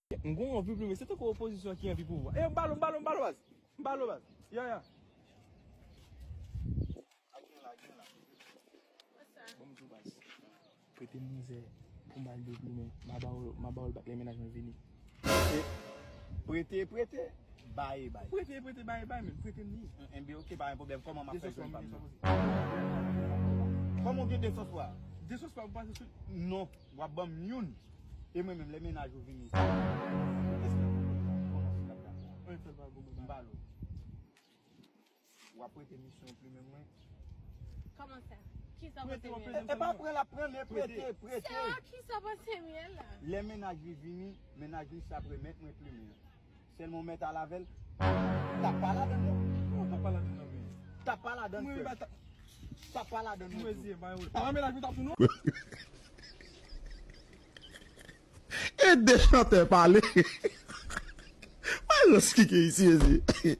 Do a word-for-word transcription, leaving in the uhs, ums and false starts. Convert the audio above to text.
M gon anvi plimen, se tankou opozisyon ki anvi pouvwa. E m ba l, m ba l, m ba l baz. M ba l baz. Ya, ya. Bon, m di w baz. Prete m mizè pou m al deplimen. M a ba w, m a ba w l bak lè mennaj mwen vini. Prete, prete, bay, bay. Prete, prete, bay, bay, men prete m li. Enben, ok, pa gen pwoblèm. Kòman m ap fè jwenn pa m nan? Kòman w gen desans wa? Desans pa pou pase sou. Non, w ap ban m youn. E mwen menm, lè mennaj ou vini. Èske kòman si l ap dakò? M ba l ou. W ap prete misyon plimen mwen. Kòman sa? Kisa w panse m ye? E pa pran l ap pran, men prete, prete. Sa kisa w panse m ye la? Lè mennaj li vini, mennaj li sa ap remèt mwen plimen an. Sèlman w mèt al avè l. Tap pa ladann non. Kòman tap pa ladann non men? Tap pa ladann frè. Tap pa ladann non. Mwen zi pa yo. Pa mennaj mwen tap sou nou. E de chantè pale. Mwen rans kike isi ezi.